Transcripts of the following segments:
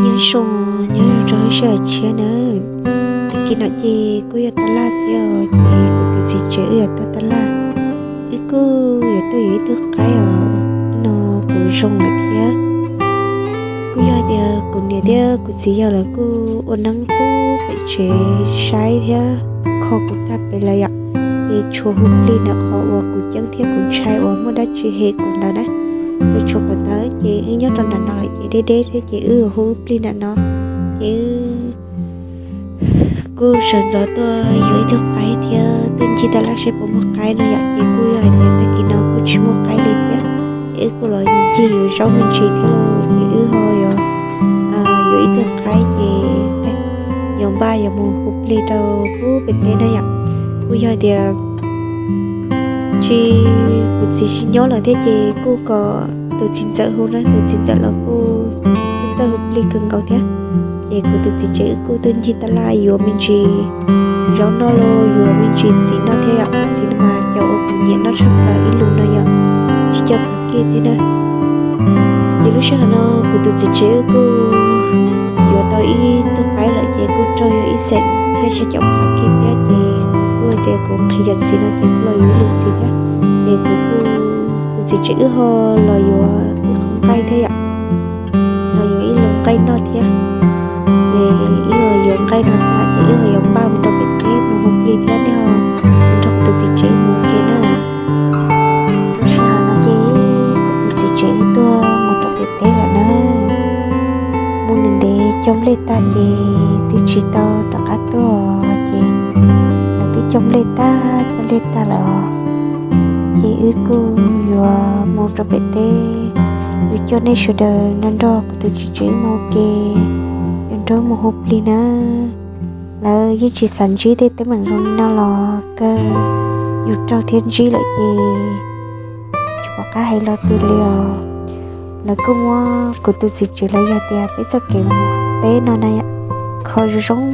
Nyob zoo, nyob zoo rau lub sij hawm tshiab nawb. Tag kis no ces kuj yog tab laj thiab os, ces kuv tus txiv tsev wb yuav tuaj tab laj, wb kuj yuav tuaj yuav ib tug qaib os. No kuv zoo lawm thiab. Kuj yog tias kuv niam thiab kuv txiv yawg lawv kuj ua neeb pub pem tsev saib thiab kho kuv tag pem lawm yom. Ces tshuav hu plig ntawm qhov uas kuv ceeb thiab kuv ntshai uas muaj dab tsi hem kuv ntawd na. Ces tshuav qhov ntawd ces wb nyob rau nram no lawm ces deb deb thiab ces wb hu plig nram no. Ces wb kuj sawv ntxov tuaj yuav ib tug qaib thiab tuaj ncig tab laj seb puas muaj qaib no yom. Ces kuj yog hais tias tag kis no kuj tsis muaj qaib li thiab, ces wb kuj los ncig yuav zaub me ntsis thiab lauj. Ces wb ho yuav, yuav ib tug qaib ces yuav npaj yuav mus hu plig rau pub pem teb na yom. Kuj yog tias tsis, kuv txiv tsis nyob lawm thiab ces kuj kom tus txiv ntxawm hu na, tus txiv ntxawm los kuj txawj hu plig kawg nkaus thiab. Ces kuv tus txiv tsev wb kuj tuaj ncig tab laj yuav me ntsis zaub noj los yuav me ntsis txiv noj thiab yom. Txiv no mas cov uas kuv nyiam noj tshaj plaws ib lus no yom, tsis coj phav kij thiab na. Ces lub sij hawm no kuv tus txiv tsev wb kuj yuav tau ib tug qaib lawm ces kuj raug yog ib xeem thiab xya caum phav kij thiab ces kuj hais tias kuv nqhis cov txiv no ces kuj los yuav ib lus txiv thiab. Ces kuv kuj, tus txiv tsev wb ho los yuav ib qho nqaij thiab yom, los yuav ib lus nqaij noj thiab. Ces wb ho yuav nqaij no tag ces wb ho yuav npaj mus rau pem teb mus hu plig thiab nej ho mus nrog kuv tus txiv tsev mus ua ke na. Lub sij hawm no ces kuv tus txiv tsev wb tuaj mus rau pem teb lawm na. Mus ntev ntev cog nplej tag ces twb tsis tau rov qab tuaj ces lawv twb cog nplej tag cog nplej tag lawm os. Ces wb kuj yuav mus rau pem teb, yuav coj nej sawv daws nrog nrog kuv tus txiv tsev mus ua ke, yuav nrog mus hu plig na. Lawv yeej tsis xav ntsib tej teeb meem zoo li no los kawg, yus raug thiab ntsib lawm ces tsis pom qab hais los twg li os. Lawv kuj muab kuv tus txiv tsev los yog tias peb txoj kev mus teb no na yom, kho zoo zoo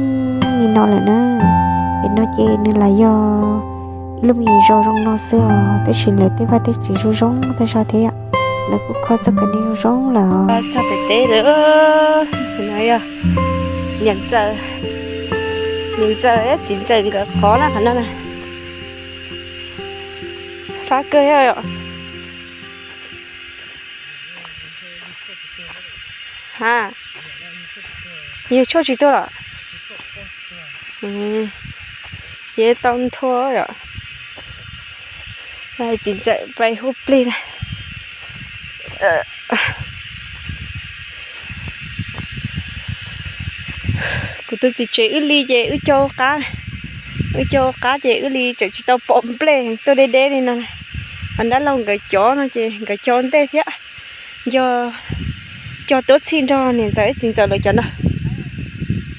li no lawm na. Pem no ces nws lam yog ib lub me nyuam zos zoo no xwb os, tab sis lawv tej vaj tej tsev zoo zoo tag zog thiab yom. Lawv kuj kho txoj kev neeg zoo zoo lawm os. Txog pem teb lawm, no yog niam ntxawm, niam ntxawm thiab txiv ntxawm nkawd qhov na, qhov no na. Fab kawg thiab yom. Ha, yug tshuaj tsis tuag los? Ces tau nthua yom. Txiv ntxawm pais hu plig na. Kuv tus txiv tsev wb li ces wb cog qab, wb cog qab ces wb li tseem tsis tau pom nplej tuaj deb deb li no. Ho dab laug nkawd cov no ces nkawd cog ntej thiab. Yog cog tuab txhij nrog niam ntxawm thiab txiv ntxawm lawv cov no.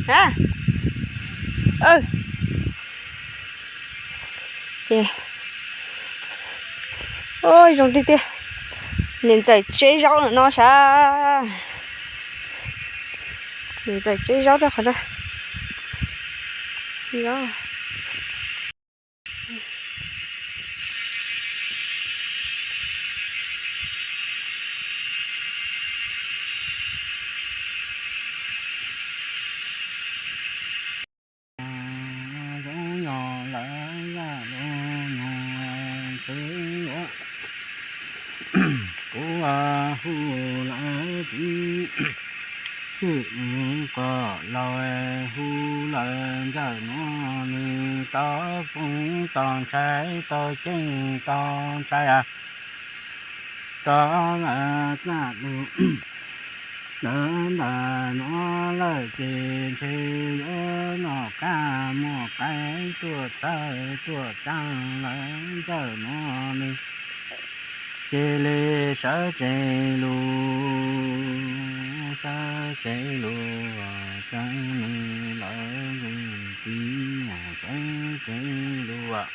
A, ces, o, zoo tiag tiag. Niam ntxawm tseb zaub no sav. Niam ntxawm tseb zaub rau qhov no. Zoo yog lawv zaj lus nyuag ntxwv yuav, kuv hu lawv txiv txwj kom laus, hu lawv ntxawm nuav nws tau poob tau ntshai tau ceeb tau ntshai, tau lawv zaj lus lawv ntawm nuav lawm ces ntshe yuav noj qab muag qaib tuaj txawj tuaj txeeb lawv ntxawm nuav nws cia li sawv tsees lug, sawv tsees lug txeeb nws lawv tus txiv, sawv tsees lug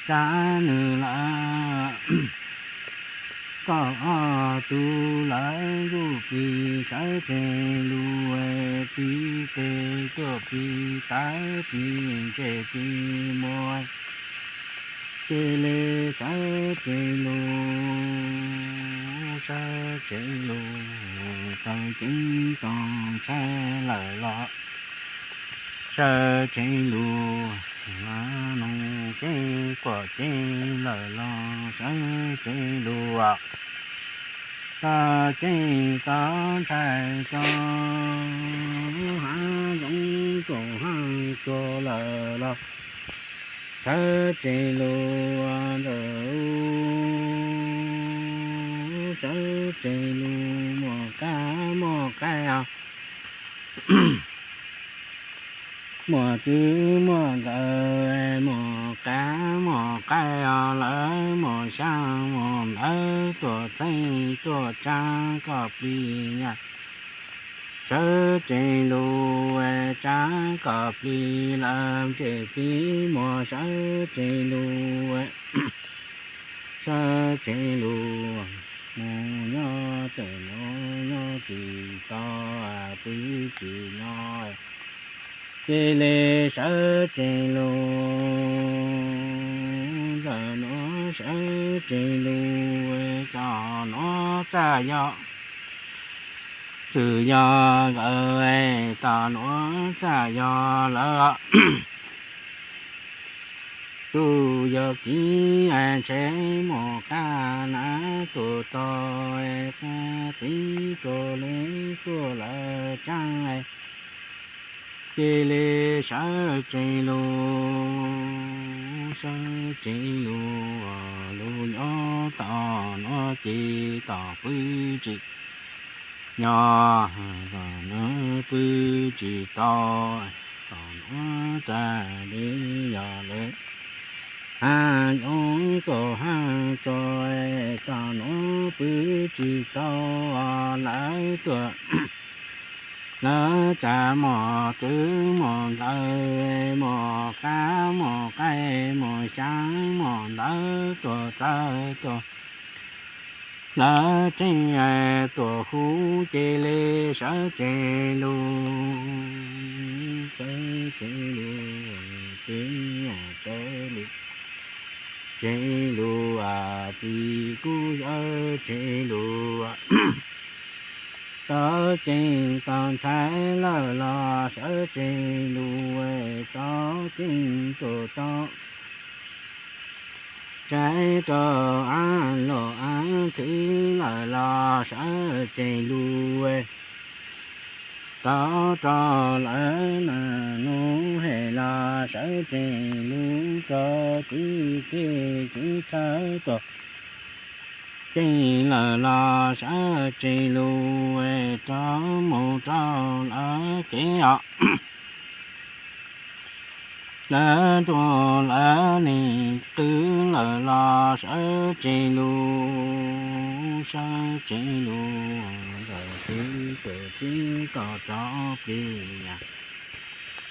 txeeb nws lawv koj ob tug lawv zuj plig, sawv tsees lug pib tes tuaj pib tawv pib ntse pib muag, cia li sawv tsees lug, Sawv tsev lus, taws ceeb tau ntshai lawm los sawv tsev lus, noog ceeb quam ceeb lawm los sawv tsev lus, taws ceeb tau ntshai rau lub hav zoov txuas hav tsuag lawm los sawv tsev lus, ntawm sawv tsev lus muaj kab muaj qaib os, muaj txwv muaj nkawm, muaj kab muaj qaib os, lawv muaj xyaa muaj ntawv tuaj txheeb tuaj tsaa kom plig nyaj sawv tsev lus, tsaa kom plig lawm ntse plig muag sawv tsev lus, sawv tsev lus, mus nyob tawm nuav nyob tsis tau, pw tsis nyob, cia li sawv tsev lus, ntawm nuav sawv tsev lus, tom nuav txaj yog txwm yog nkawm, tom nuav txaj yog lawv, tug yog kiv ntshe mus qab na tuaj tau, qab txiv tuaj le tuaj lawv tsaab, cia li sawv tsev lus, sawv tsev lus, lug nyob tom nuav ces tom pw tsis nyob, tom nuav pw tsis tau, tom nuav txaj li yog lawv hav zoov txuas hav tsuag, tom nuav pw tsis tau, lawv tuaj lawv txaj muaj txwv muaj nkawm, muaj kab muaj qaib muaj xyaa muaj ntawv tuaj txawb tuaj lawv tseeb tuaj hu, cia li sawv tsev lus, sawv tsev lus, tsev lus, tsev lus, plig kuj sawv tsev lus, tau ceeb tau ntshai lawm los sawv tsev lus, tau ceeb tuaj tau ntshai rau av luam av thwv lawm los sawv tsev lus, tau rau lawv naj nub hem los sawv tsev lus, rau txiv txij txiv txhawb tuaj ceeb lawm los sawv tsev lus, rau mus rau lawv kev os, lawv ntuj lawv neeg qw lawm los sawv tsev lus, sawv tsev lus, ntawm txiv tuaj ceeb tau rau plig nyaj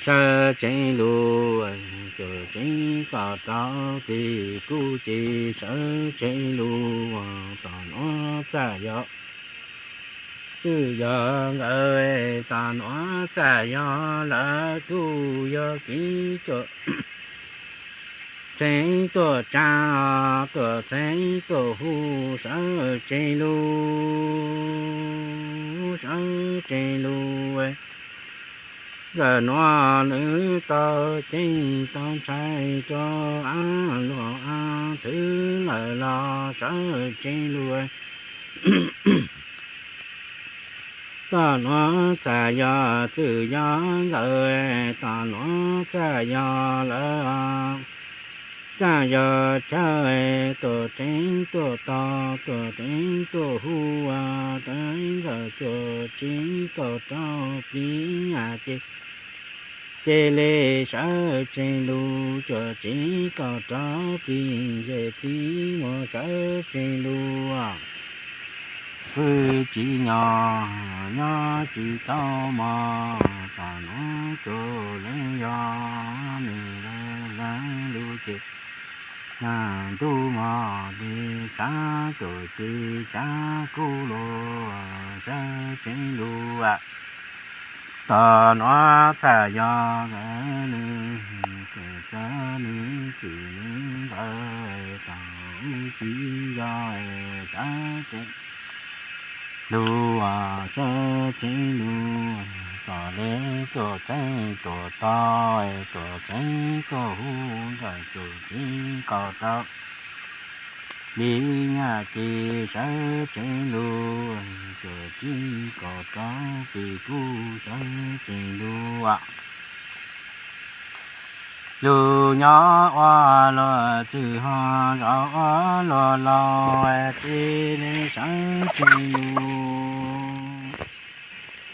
sawv tsev lus, tuaj ceeb tau rau plig kuj ces sawv tsev lus, tom nuav txaj yog txwm yog nkawm, tom nuav txaj yog lawv, tug yog kiv tuaj txheeb tuaj tsaa, tuaj txheeb tuaj hu sawv tsev lus, sawv tsev lus, ntawm nuav lawv tau ceeb tau ntshai rau av luam av thwv lawm los sawv tsev lus, tom nuav txaj yog txwm yog nkawm, tom nuav txaj yog lawv, txaj yog chaw, tuaj ceeb tuaj tau, tuaj ceeb tuaj hu, teev ntawm tuaj ceeb tau rau plig nyaj ces, cia li sawv tsev lus, tuaj ceeb tau rau plig ntsej plig muag sawv tsev lus, pw tsis nyob nyob tsis tau mog, tom nuav tsuas le yog nwg leeg lug ces nag ntuj mog li tshav tuaj ci tshav kub lug sawv tsev lus, tom nuav txaj yog lawv, nws txawm nws txwm nws nkawm, tom wb tsis yog sawv tsev Lug sawv tsees lug, tom le tuaj txeeb tuaj to, tuaj txeeb tuaj hu, nrog tus txiv kaus rau. Li nyaj ces sawv tsees lug, tuaj txiv kaus rau, ces kuj sawv tsees lug. Lug nyob ua luag txwj ho zov ua luag laus, ces li sawv tsees lug,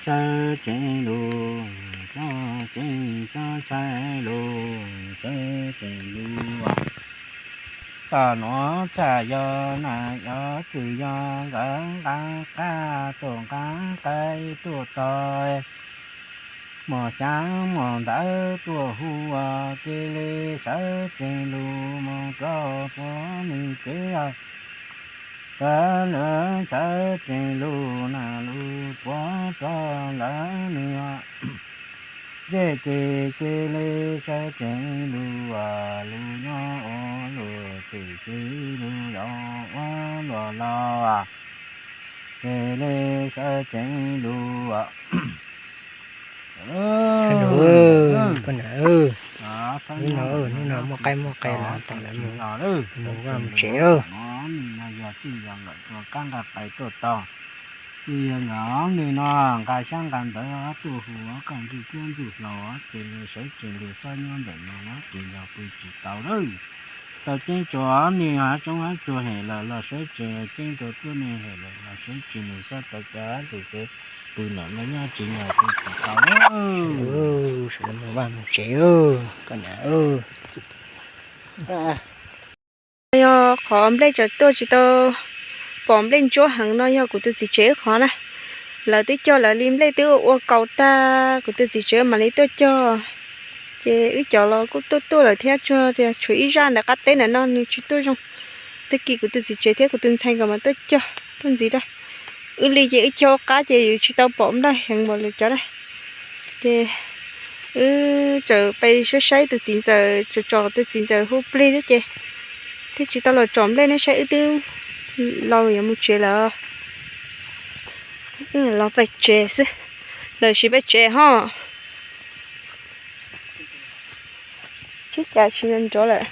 sawv tsees lug, sawv tsees, sawv tsees lug, sawv tsees lug. Txaj nuav txaj yog na, yog txwj yog nkawd nqa qab tuaj nqa qab tuaj tog, muaj xyaav muaj ntawv tuaj hu, cia li sawv tsees lug moog rua puab nwg tsev. Sawv lawv sawv tsees lug na, lug puab rua lawv nwg zej ces cia li sawv tsees lug, lug nyob ua luag txwj ces lug zov ua luag laus, ces li sawv tsees lug. Koj nam, hnub no, hnub no muaj qaib muaj qe los tom lawv mus, mus vaj mus tsev. Nim no yog txij yog nkawm tuaj kab nqaij qais tuaj tog, txij yog nkawm nim no nqa xyab nqa ntawv tuaj hu koj ntxuj cuab ntxuj hlauv, ces sawv tsees lug xob nyob ntawm no ces yog pw tsis tau lawm. Tau ceeb tsua nim hav tsoob hav tsua hem lawm los sawv tsees, ceeb tsua tuab neeg hem lawm los sawv tsees, nws xob tau cov hab tus tsev pw ntawm no nyob tsis nyob pw tsis tau lawm. Sawv daws mus vaj mus tsev, koj nam. Yog qhov nplej tsawm tuaj tsis tau pom nplej ntsuab heev no yog kuv tus txiv tsev wb qhov na. Lawv twb cog lawv li nplej twb ua kaus tag, kuv tus txiv tsev mam li tuaj cog. Ces wb cov los kuj tuaj tuaj lawm thiab, tsuas tias tshuav ib zaj ntawm qab teb ntawm no nws tsis tuaj zoo. Tag kis kuv tus txiv tsev thiab kuv tus ntxhais nkawd mas tuaj cog tuaj ntxiv rau. Wb li ces wb cog ua qab ces yus tsis tau pom nplej heev npaum lawv cov na. Ces wb txawm pais saib saib tus txiv ntxawm, tsom tsom tus txiv ntxawm hu plig thiab ces twb tsis tau los tsom nplej ne, saib wb twb los yuav mus tsev lawm. Los pem tsev xwb, lawv sis pem tsev ho. Tsis cas tsis nrov lawm.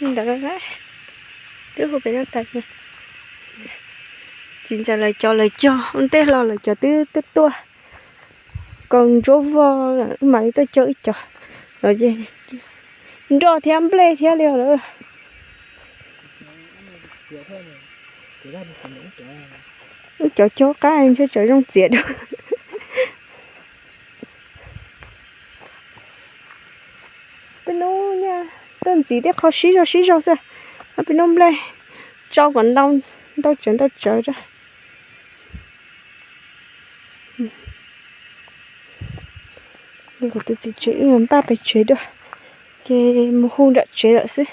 Ntawd twb hu pem no tas. Txiv ntxawm lawv cov lawv cog ua ntej los lawv cov twb tuaj tuaj. Kaus ntsuab vog, wb mam li tuaj cog wb cov. Nroj thiab nplej thiab li lawm. Wb cov cog qab ntshe tsawv zoo txiav dua. Peb hnub nyob tuaj ntxiv tej qho sib zog sib zog xwb. Peb hnub nplej tsau kom ntau, ntau tsawv ntau tsawv. Kuv tus txiv tsev wb npaj pem tsev dua, ces mus hu nram tsev lawm xwb.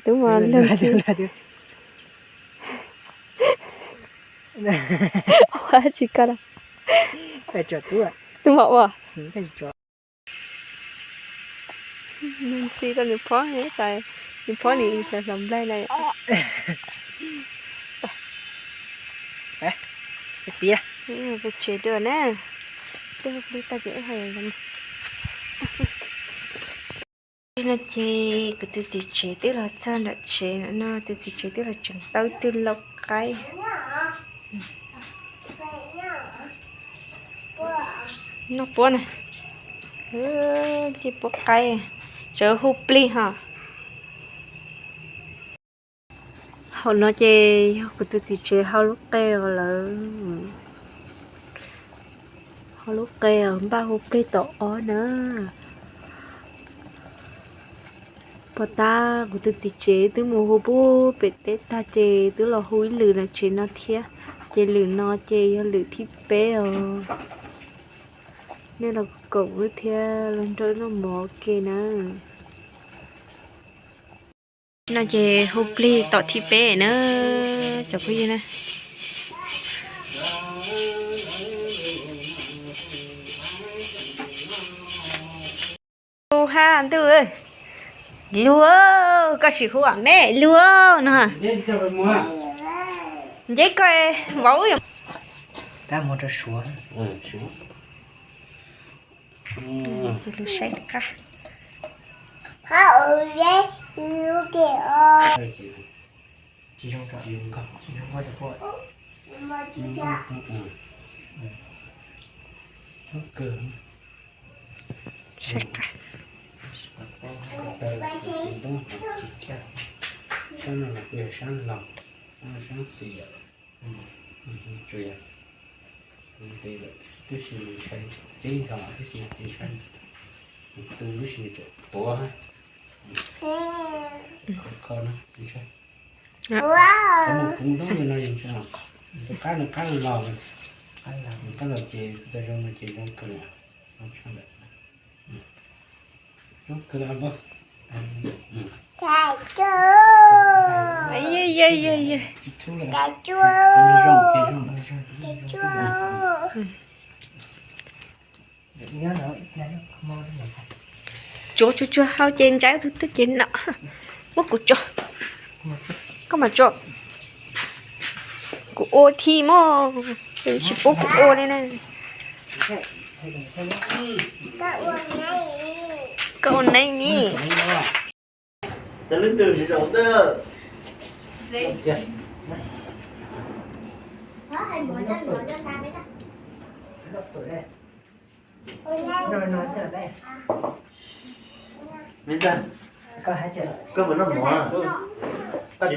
Tub mas lug ntxhi. Ua tsis koj da. Tub mas ua. Lug ntxhi rau nws phob, nws phob nws hlauv nplaig na. Peb tsev dua na. Twb hu plig tag ces wb hais. No ces kuv tus txiv tsev twb los txog nram tsev no, tus txiv tsev twb los tseem tau ib tug lau qaib. Noj puab na. Cej puab qaib, tsawv hu plig ho. Hauv no ces yog kuv tus txiv tsev hau lub qe los lawm. Hau lub qe npaj hu plig tom ob na. Pom tab kuv tus txiv tsev twb mus hu pub pem teb tag ces twb los hu ib lwm lawm tsev no thiab. Ces lwm no ces yog lwm thib peb os. Nej los koom wb thiab los nrog wb noj mov ua ke na. No ces hu plig tom thib peb na, cov phooj ywg na. Hu hab ntuj, luag, koj sim hu me luag no. Nceb koj vauv. Lug saib qab. Saib qab. Twb tsis ntshai, teb nrog twb tsis ntshai, tu twb tsis tuav. Kho no, qhov mus kuv lub no yog tus qab no qab los, qab los ces tau zoo no ces zoo kawg, zoo kawg. Tsuav tsuag tsuag hau ces ntsaib tug twg ces no. Muab kuv tso, koj mam tso. Kuv ua thiab mog, tsis pub kuv ua li na. Koj ua neeb ni. Koj puas noj mov? Koj tsis noj, koj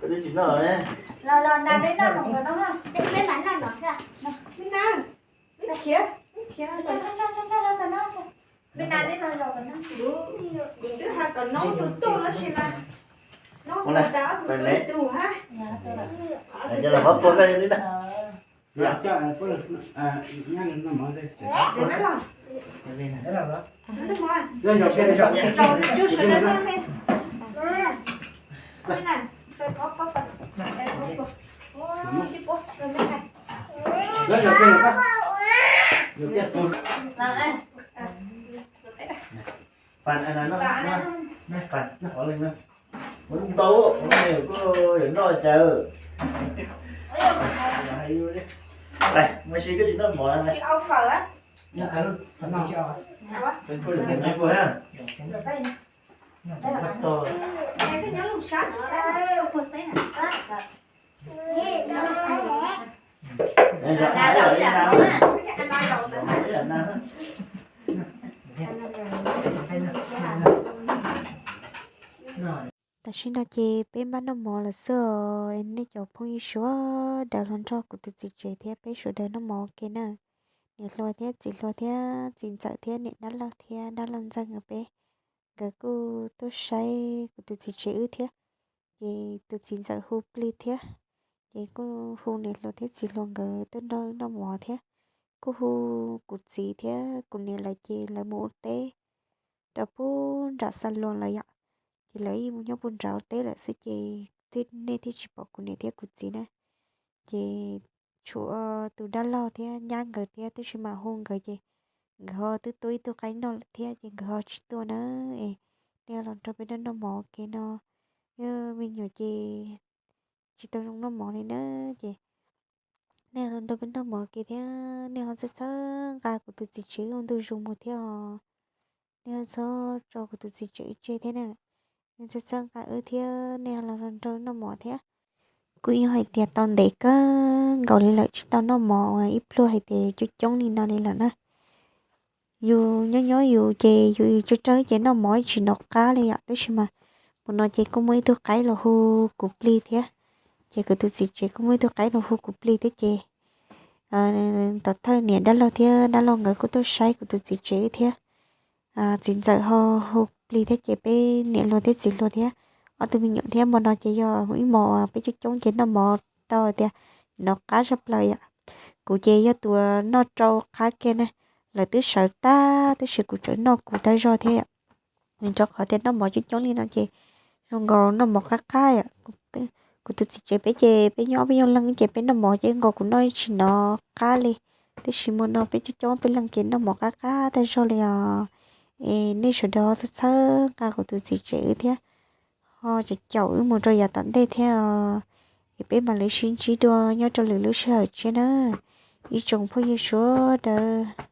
twb tsis noj. Twb hais kom nov tus tuaj no sis mas nov tus tas ob tug tuaj tus hab. Ntau, koj yuav noj cas. Mus si koj tsis noj mov. Tam sim no ces peb npaj noj mov lawm xwb os. Nej cov phooj ywg sawv daws los nrog kuv tus txiv tsev thiab peb sawv daws noj mov ua ke na. Niam hluas thiab txiv hluas thiab txiv ntxawm thiab niam dab laug thiab dab laug ntxawg nkawd peb, nkawd kuj tuaj saib kuv tus txiv tsev wb thiab. Ces tus txiv ntxawm hu plig thiab, ces kuj hu niam hluas thiab txiv hluas nkawd tuaj nrog wb noj mov thiab. Kuj hu kuv txiv thiab kuv niam lawv ces lawv mus ua teb rau pub nram Xa Luas lawm yom. Ces lawv yeej mus nyob pub nram ua teb lawm xwb ces nej thiaj tsis pom kuv niam thiab kuv txiv na. Ces tshuav tus dab laug thiab nyab nkawd thiab, tab sis mas hu nkawd ces nkawd ho twb tua ib tug qaib noj lawm thiab ces nkawd ho tsis tuaj na. Es nej los nrog peb noj mov ua ke no, yog me nyuam ces tsis tau zoo noj mov li na. Ces nej los nrog peb noj mov ua ke thiab, nej ho txhawb txhawb nqa kuv tus txiv tsev ua ntu zus mus thiab os. Nej ho txhob tso kuv tus txiv tsev wb tseg thiab na. Nej txhawb txhawb nqa wb thiab nej los nrog noj mov thiab. Kuj yog hais tias tau ntev kawg nkaus li lawm tsis tau noj mov ua ib pluag hais tias coob coob li no li lawm na. Yus nyob nyob yus ces yus tsuag tsuag ces noj mov tsis nov qab li yom, tab sis mas mus no ces kuj muaj ib tug qaib los hu kuv plig thiab. Ces kuv tus txiv tsev kuj muaj ib tug qaib los hu kuv plig thiab ces tom thawj niam dab laug thiab dab laug nkawd kuj tuaj saib kuv tus txiv tsev thiab. Txiv ntxawm ho hu plig thiab ces peb niam hluas thiab txiv hluas thiab ob tug me nyuam thiab. Hmo no ces yog ib hmos peb coob coob ces noj mov tau tias noj qab tshaj plaws yom. Kuv ces yog tus noj rau qab kiag ne, lawv twb sawv tag tab sis kuv tseem noj kuv tag zog thiab yom. Vim rau qhov tias noj mov coob coob li no ces zoo nkaus noj mov qab qab yom. Kuv tus txiv tsev peb ces peb nyob peb yog leeg ces peb noj mov ces nkaus kuv noj tsis nov qab li. Tab sis hmo no peb coob coob peb leeg ces noj mov qab qab tag zog li os. Es nej sawv daws txhawb txhawb nqa kuv tus txiv tsev wb thiab, ho caum caum wb mus rau yav tom ntej thiab os. Es peb mam li sib ntsib dua nyob rau lwm lub sij hawm tshiab na, ib tsoom phooj ywg sawv daws.